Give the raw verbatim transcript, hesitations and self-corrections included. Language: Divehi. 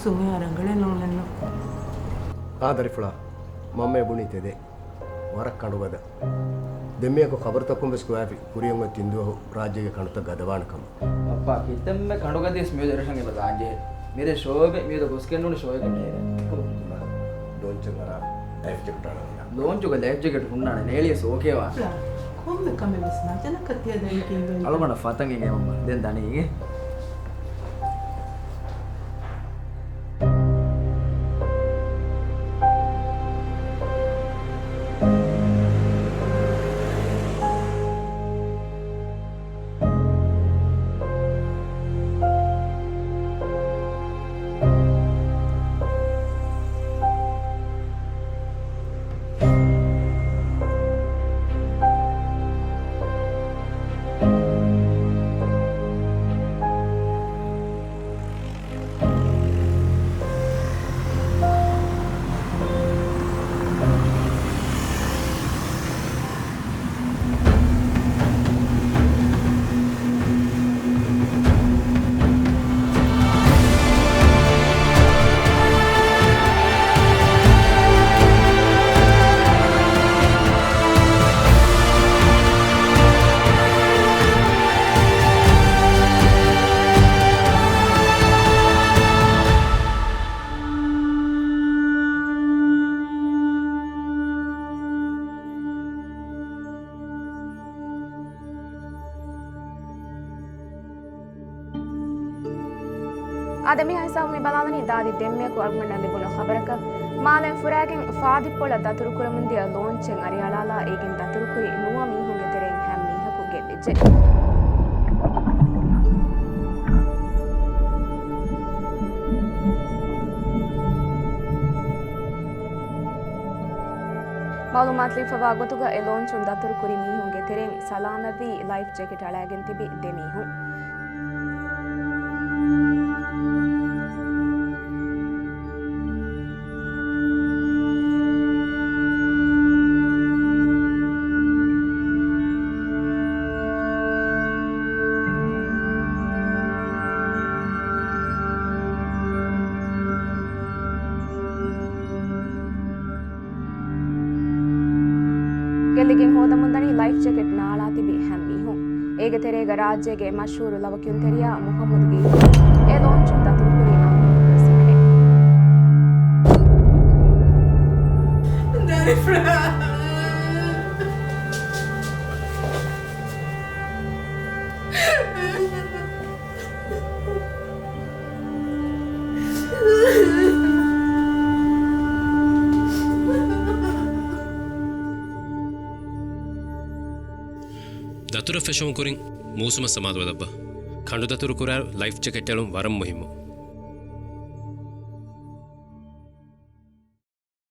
ސުން އެއާ ރަނގަޅެއް ނޫނެއްނު. އާ ދަރިފުޅާ، މަންމަ ބުނީ ތެދެއް. ވަރަށް ކަނޑުގަދަ. ދެންމެއަކު ޚަބަރުތަކުން ވެސް ގޮވާފި ކުރިއަށް އޮތް ތިން ދުވަހު ރާއްޖޭގެ ކަނޑުތައް ގަދަވާނެ ކަމަށް. ބައްޕާ، ކިތަންމެ ކަނޑުގަދައިސް މިއަދު އެރަށަށް އެބަ ދާންޖެހޭ. މިރޭ ޝޯއެއް މިއަދު ގޮސްގެންނޫނީ ޝޯއެއްގެ މޭރޭ. ލޯންޗަށް އަރާ ލައިފް ޖެކެޓް އަޅަން. ލޯންޗުގަ ލައިފް ޖެކެޓް ހުންނާނެ ނޭޅިޔަސް އޯކޭވާނެ. ކޮންމެ ކަމެއް ވެސް ނަޖަނަކަށް ތިޔަ ދެން ކީއްވެ؟ އަޅުގަނޑަށް ފަތަން އެނގޭ މަންމަ. ދެން ދަނީ އިނގޭ. އާދެ، މިހާ ހިސާބު މި ބަލާލަނީ ދާދި ދެންމެއަކު އަޅުގަނޑަށް ލިބުނު ޚަބަރަކަށް. މާލެން ފުރާގެން ފާދިއްޕޮޅަށް ދަތުރުކުރަމުން ދިޔަ ލޯންޗެއް އަރިއަޅާލާ އޭގެން ދަތުރުކުރި ނުވަ މީހުންގެ ތެރެއިން ހަ މީހަކު ގެއްލިއްޖެ. މައުލޫމާތު ލިބިފަވާ ގޮތުގަ އެ ލޯންޗުން ދަތުރުކުރި މީހުންގެ ތެރެއިން ސަލާމަތްވީ ލައިފް ޖެކެޓް އަޅައިގެން ތިބި ދެ މީހުން. ގެއްލިގެން ހޯދަމުންދަނީ ލައިފް ޖެކެޓް ނާޅާ ތިބި ހަ މީހުން. އޭގެ ތެރޭގަ ރާއްޖޭގެ މަޝްހޫރު ލަވަކިޔުންތެރިޔާ މުޙައްމަދުގެ އެ ލޯންޗުން ދަތުރުކުރި އަންހެނުން ވެސް އިނގޭ. ދަތުރަށް ފެށުމުގެ ކުރިން މޫސުމަށް ސަމާލުވެލައްވާ. ކަނޑުދަތުރު ކުރާއިރު ލައިފް ޖެކެޓް އެޅުން ވަރަށް މުހިއްމު.